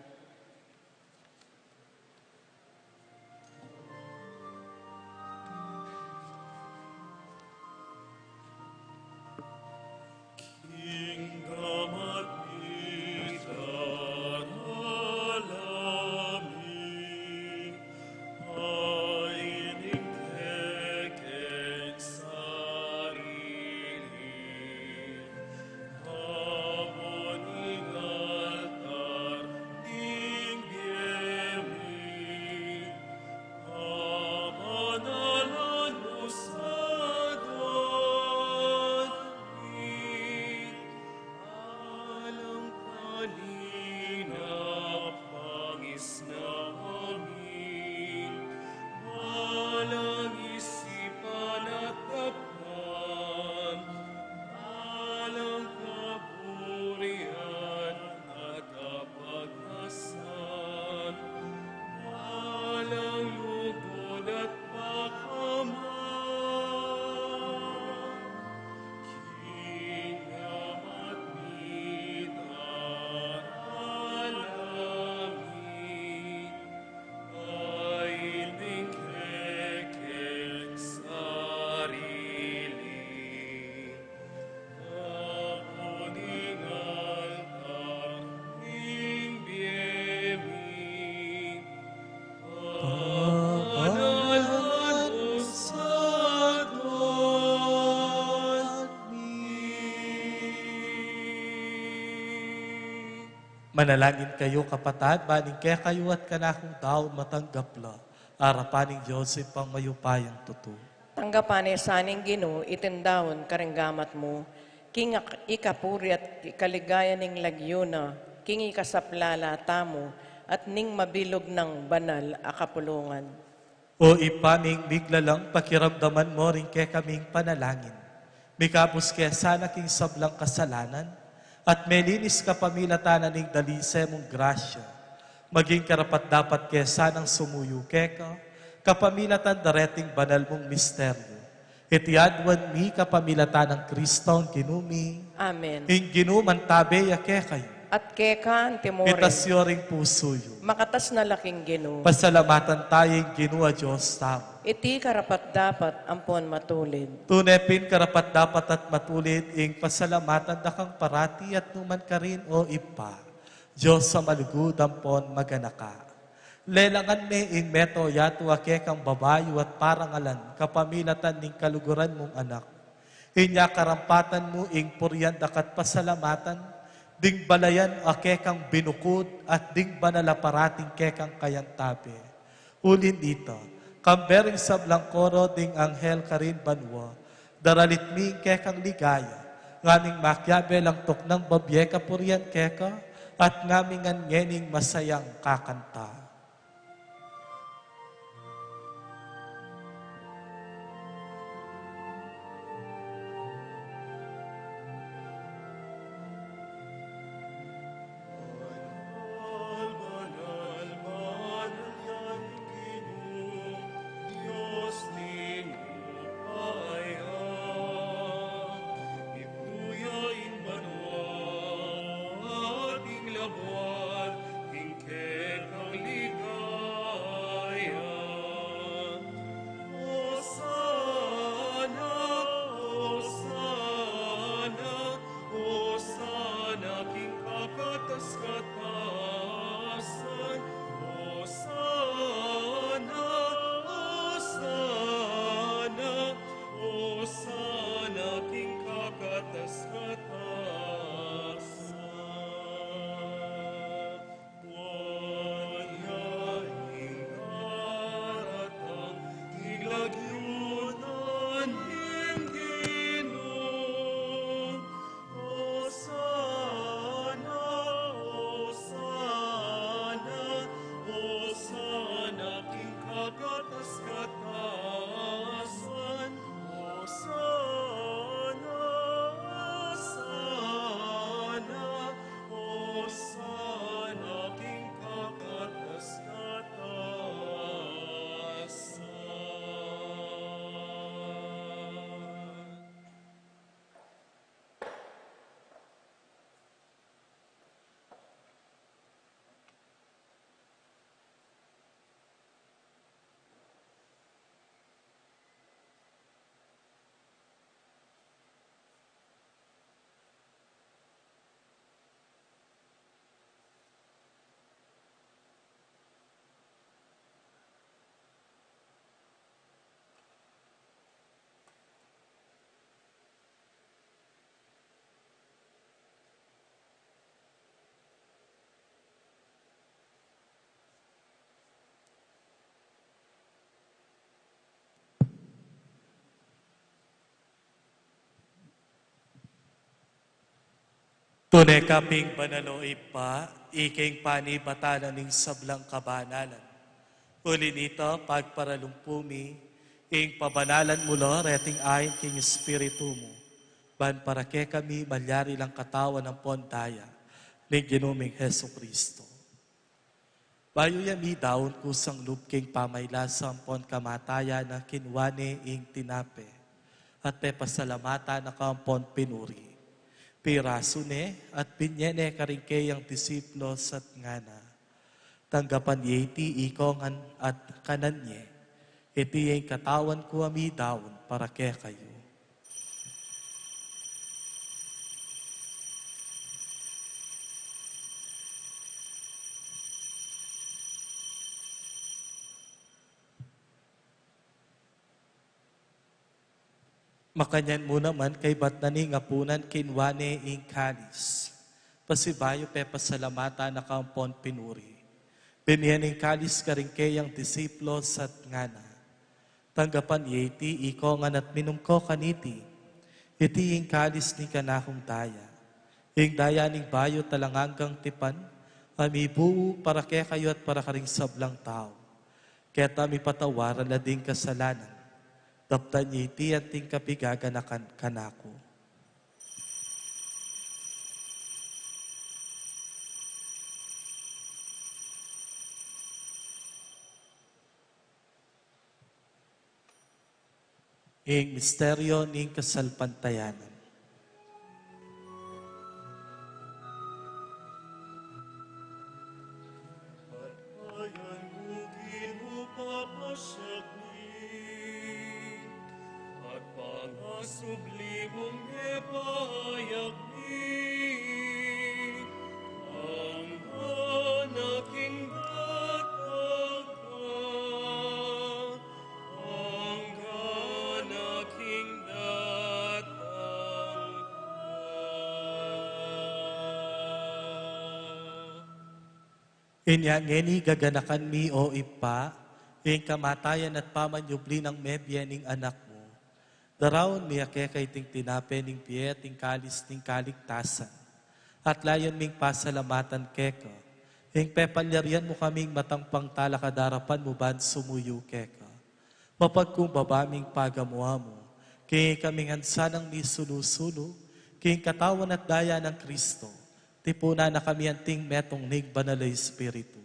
Alang isipan at daklan, alang kaburian at kapagnasan, alang lugud at pakaman. King Ama at Anak at Espiritu Santo. Manalangin kayu, kapatad, ban ing kekayu at kanakung daun matanggap la arapan ning Dios Ibpang mayupayang tutu. Tanggapan na sa ning Ginu iting daun karing gamat mu, king ak-, ikapuri at ikaligaya ning lagyu na, king ikasaplala tamu, at ning mabilug nang banal a kapulungan. O Ibpa ming miglalang, pakiramdaman mu ring kekaming panalangin. Mikabus ke sana king sablang kasalanan, at melinis kapamilatan na ning dalise mung grasya. Maging karapat-dapat ke sanang sumuyu keka, kapamilatan da reting banal mung misteryu. Iti aduan mi kapamilatan nang Kristong Ginu mi. Amen. Ing Ginu mantabe ya kekayu. At keka antimurin. Itas yu ring pusu yu. Makatas na la king Ginu. Pasalamatan tamu ing Ginu a Dios tamu. Iti karapat-dapat ampon matulid. Tune pin karapat-dapat at matulid ing pasalamatan da kang parati at nukarin man, O Ibpa, Dios a malugud ampon maganaka. Lelangan me ing meto yatu a kekang babayu at parangalan kapamilatan ning kaluguran mung anak. Inya karampatan mu ing purian daka't pasalamatan, ding balayan a kekang binukud at ding banal a parating kekang kayantabe. Uli nita, kambe ring sablang koro ding anghel karin banua, daralit mi ing kekang ligaya, ngaming makiabe lang tuknang babie kapurian keka, at ngaming ngan ngening masayang kakanta. King kekang ligaya. Osana, Osana, Osana, king kakatas-katasan. Osana, Osana, Osana, king kakatas-katasan. Osana, Osana, king kakatas-katasan. Tune ka pin banal, o Ibpa, ika ing panibatan ning sablang kabanalan. Uli nita, pagparalumpu mi ing pabanalan mu la reting ain king Espiritu mu, ban para kekami malyari lang katawan ampon daya ning Ginu ming Jesucristo. Bayu ya midaun kusang lub king pamaylasa ampon kamatayan na, kinua ne ing tinape, at pepasalamatan na ka ampon pinuri. Pirasu ne at binye ne karing keyang disipulus at ngana: Tanggapan ye iti ikong ngan at kanan ye. Iti ya ing katawan ku a midaun para kekayu. Makanyan mu naman, kaybat na ning apunan, kinua ne ing kalis, pasibayu pepasalamatan na ka ampon pinuri. Binye ne ing kalis karing keyang disipulus at ngana: Tanggapan ye iti ikong ngan at minum ko kaniti. Iti ing kalis ning kanakung daya, ing daya ning bayu't alang anggang tipan, a mibuu para kekayu at para karing sablang tau. Keta mipatawad la ding kasalanan. Daptan ye iti anting kapigaganakan kanaku. Ing misteryu ning kasalpantayanan. At payan mu, Ginu, papasyak mi, at pangasubli mung mepayag mi, ang anak ing bata. Inya ngeni gaganakan mi, O Ibpa, ing kamatayan at pamanyubli nang mebie ning Anak mu. Daraun mi keka iting tinape ning bie at ing kalis ning kaligtasan. At layun ming pasalamatan keka ing pepalyarian mu kaming matang pangtalakad king arapan mu ban sumuyu keka. Mapagkumbaba ming pagamu-amu king ikaming ansanang misulu-sulu king katawan at daya nang Kristo, tipunan na kami anting metung ning Banal a Espiritu.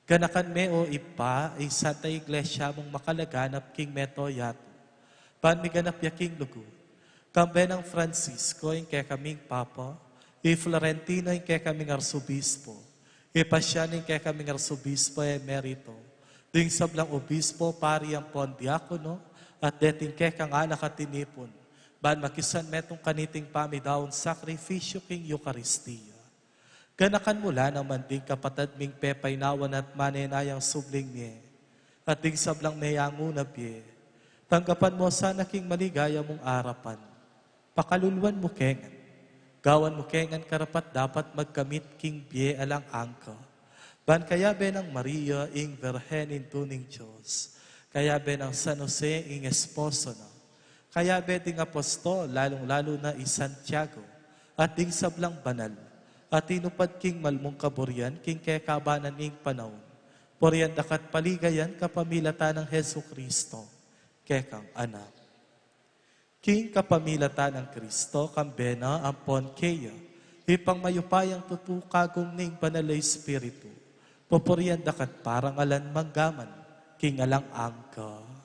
Ganakan me, O Ibpa, ing Santa Iglesia mung makalaganap king mabilug a yatu, ban miganap ya king lugud. Kambe nang Francisco ing kekaming Papa, i Florentino ing kekaming Arsobispo, i Pasian ing kekaming Arsobispo Emerito, ding sablang obispo, pari ampon diakono, at deting kekang anak a tinipun, ban makisan metung kaniting pamidaun sakrifisyu king Eukaristia. Ganakan mu la naman ding kapatad ming pepainawan at manenayang subling mie, at ding sablang menganguna bie. Tanggapan mu sana king maligaya mung arapan. Pakaluluan mu ke ngan. Gawan mu ke ngan karapat-dapat magkamit king bie alang angga. Ban kayabe nang Maria ing Birhen, Indu ning Dios, kayabe nang San Jose ing esposo na, kayabe ding apostol, lalung-lalu na i Santiago, at ding sablang banal a tinupad king malmung kaburian king kekaban ning panaun, purian da ka at paligayan kapamilatan nang Jesucristo, kekang Anak. King kapamilatan nang Kristo, kambe na, ampon keya, ipang mayupayang tutu, kagum ning Banal a Espiritu, pupurian da ka at parangalan mangga man king alang angga.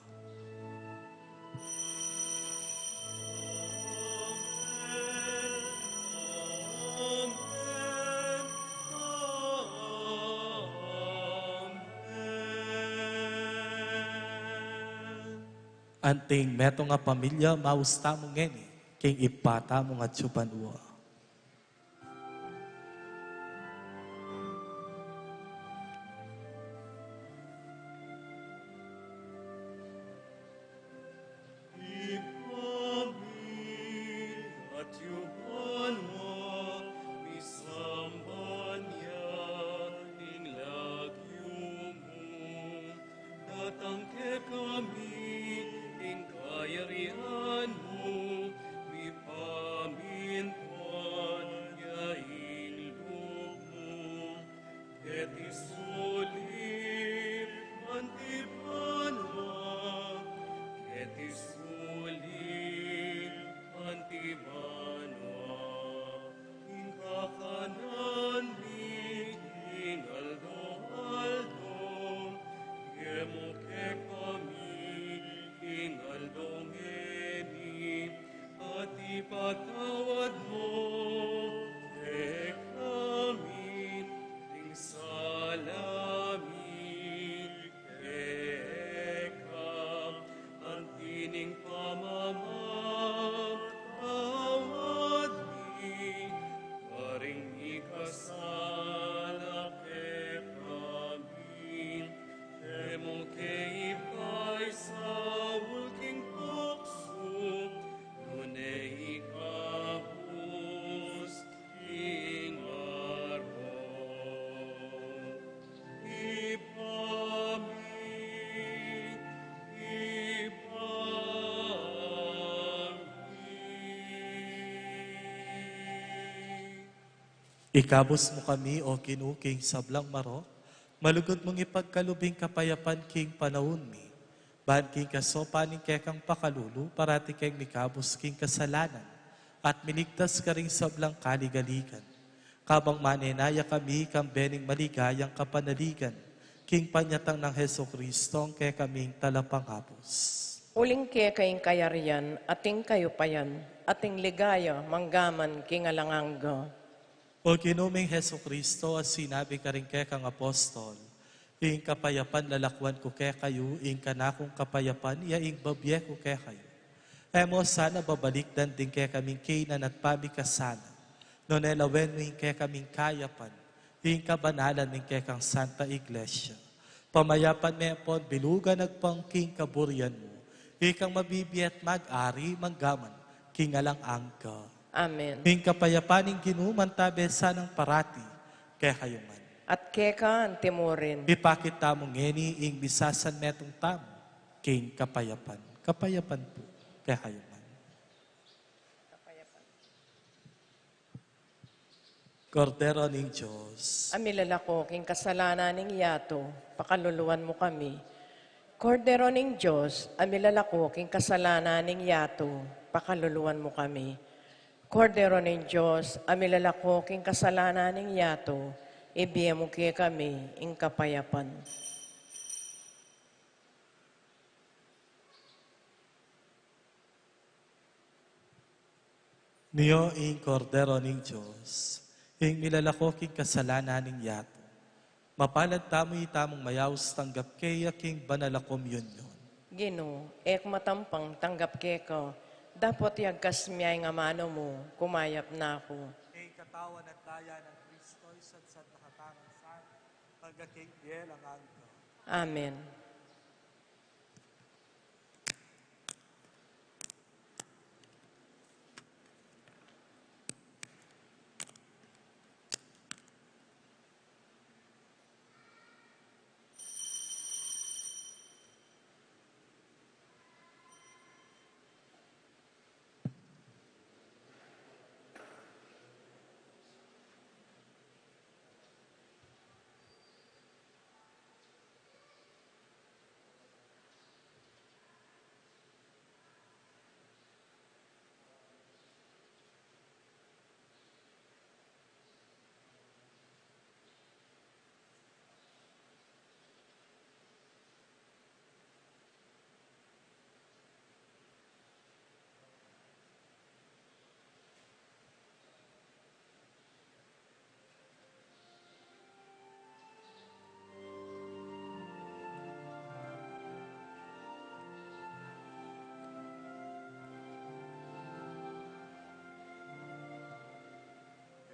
Anting metung a pamilya, maus tamu ngeni king Ibpa tamung atsu banua. Ibpa mi, atsu ka banua, misamban ya ing lagyu mu, datang kekami ing kayarian mu, mipamintuan ya ing lub mu, keti sulip anti banua, keti sulip anti banua. Ing kakanan mi king aldo-aldo, ibie mu kekami king aldo ngeni, at ipatawad mu kekami ing sala mi keka, anti ning pamamatawad mi karing mikasala kekami. E mu ke ipaisaul king tuksu, nune ikabus ing marok. Ibpa mi, Ibpa mi. Ikabus mu kami, O Ginu, king sablang marok, malugud mung ipagkalub ing kapayapan king panaun mi, ban king kasopan ning kekang pakalulu, parati keng mikabus king kasalanan, at miligtas karing sablang kaligaligan. Kabang manenaya kami kambe ning maligayang kapanaligan, king panyatang nang Jesucristo, ing kekaming Talapangabus. Uling keka ing kayarian, at ing kayupayan, at ing ligaya, mangga man king alang angga. O Ginu ming Jesucristo, a sinabi karing kekang apostol, ing kapayapan lalakuan ku kekayu, ing kanakung kapayapan, ya ing babie ku kekayu. E mu sana babalikdan ding kekaming kainan at pamikasalan, nune lawen mu ing kekaming kayapan, ing kabanalan ning kekang Santa Iglesia. Pamayapan me ampon bilugan agpang king kaburian mu, ikang mabibie at mag-ari mangga man king alang angga. Amen. Ing kapayapan ning Ginu mantabe sanang parati kekayu ngan. At keka antimurin. Ipakit tamu ngeni ing misasanmetung tamu king kapayapan. Kapayapan pu, kekayu man. Kordero ning Dios, a milalako king kasalanan ning yatu, pakaluluan mu kami. Kordero ning Dios, a milalako king kasalanan ning yatu, pakaluluan mu kami. Kordero ning Dios, a milalako king kasalanan ning yatu, ibie mu kekami ing kapayapan. Nio ing Kordero ning Dios, ing milalako king kasalanan ning yatu. Mapalad tamu itamung mayaus tanggap keya king banal a komunyon. Ginu, e ku matampang tanggap keka, dapot yagkas mu ing amanu mu, kumayap na ku. Ing katawan at daya nang Kristo, isatsat na katamu sana, maging king bie alang angga. Amen.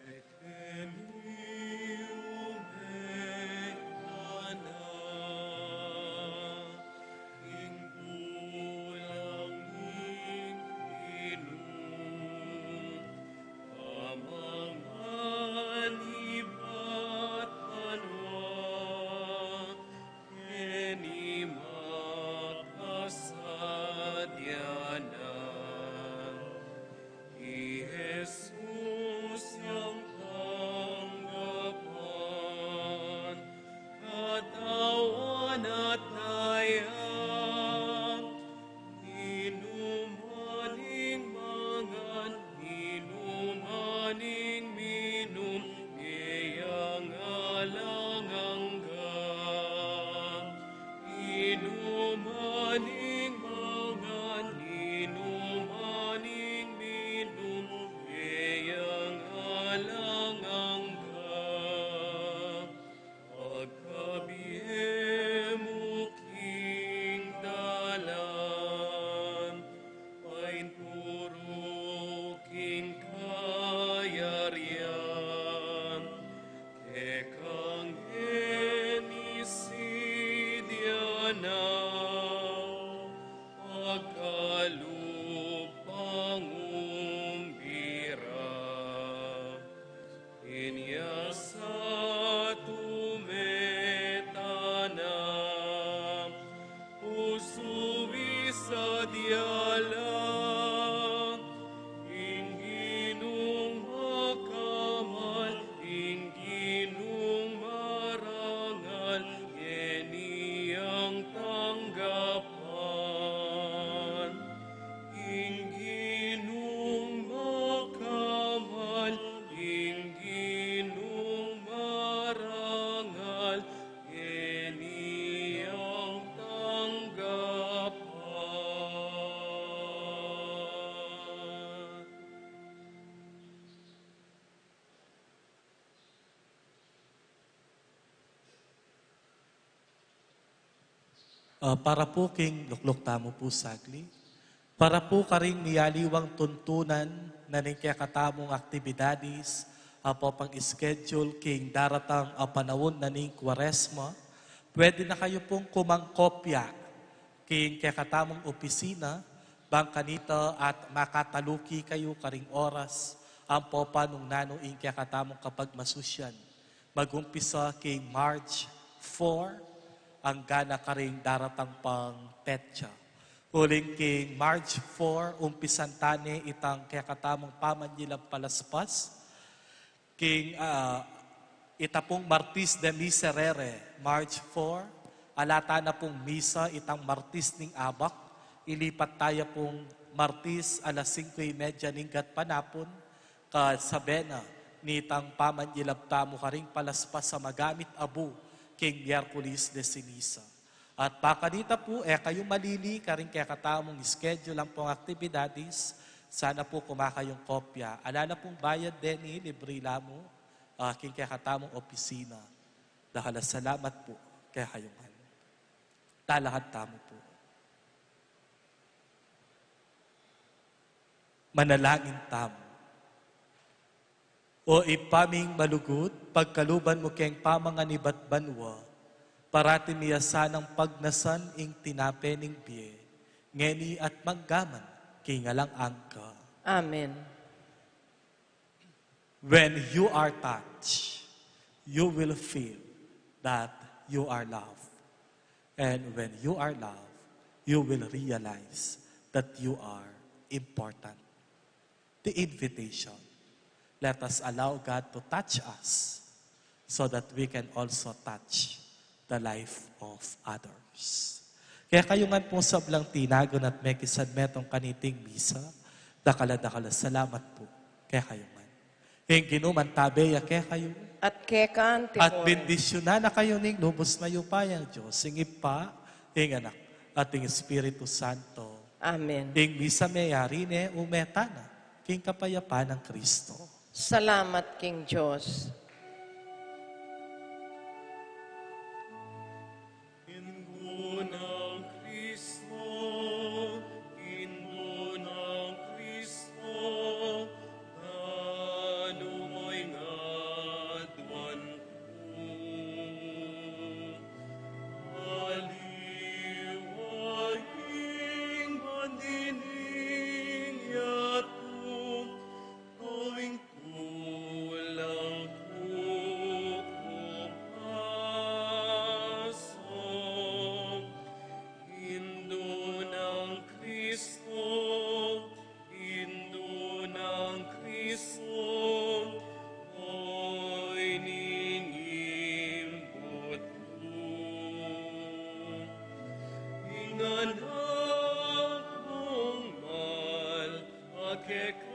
I Jesus yang tanggapan, katawan at daya, inuman ing mangan, inuman ing minum, e yang alang angga. Inuman ing mangan, inuman ing minum, e yang alang angga. Pagkabie mu king dalan, painturu king kayarian, kekang e ni sidya na pagkalub pangumbira. Inya sa tume tana, pusu mi sa diala, ing Ginung makamal, ing Ginung marangal, ngeni yang tanggapan. Ing Ginung makamal, ing Ginung marangal, ngeni yang tanggapan. Ah, para pu king lukluk tamu pu sagli. Para pu karing miyaliwang tuntunan na ning kekatamung aktibidades, ampo pang-schedule king daratang a panaun na ning Kuaresma, pwede na kayu pung kumangkopya king kekatamung opisina, bang kanita at makataluki kayu karing oras, ampo pa nung nanu ing kekatamung kapagmasusyan. Magumpisa king March four, angga na karing daratang pang petsa. Uling king March four, umpisan tane itang kekatamung pamanyilab palaspas. King, ah, ita pung Martis de Miserere, March four, ala tana pung misa itang Martis ning abak, ilipat taya pung Martis alas singko y medya ning gatpanapun, kasabe na nitang pamanyilab tamu karing palaspas a magamit abu king Miyerkules de Ceniza. At bakanita pu, e kayu malili karing kekatamung schedule ampong aktibidades, sana pu kumakayung kopya. Ala na pung bayad deni, libre la mu, ah, king kekatamung opisina. Dakal a salamat pu kekayu ngan. Talakad tamu pu. Manalangin tamu. O Ibpa ming malugud, pagkaluban mu keng pamanganibat banua, parati mi ya sanang pagnasan ing tinape ning bie, ngeni at manggaman king alang angga. Amen. When you are touched, you will feel that you are loved. And when you are loved, you will realize that you are important. The invitation. Let us allow God to touch us so that we can also touch the life of others. Kekayu ngan pung sablang tinagun at mekisanmetung kaniting misa, dakal a dakal a salamat pu kekayu ngan. Ing Ginu mantabe ya kekayu. At keka naman. At bendisyunan na kayu ning lubus mayupayang Dios, ing Ibpa, ing Anak, at ing Espiritu Santo. Amen. Ing misa meyari ne, ume tana king kapayapan nang Kristo. Salamat king Dios. Indu nang Kristo, indu nang Kristo, nanu moy ngan aduan ku. Aliwa ing bandi ning yatu, kawing tulang ku ku pasok. Indu nang Kristo, indu nang Kristo, oy ning imbut ku. Ing anak mung mal, a keka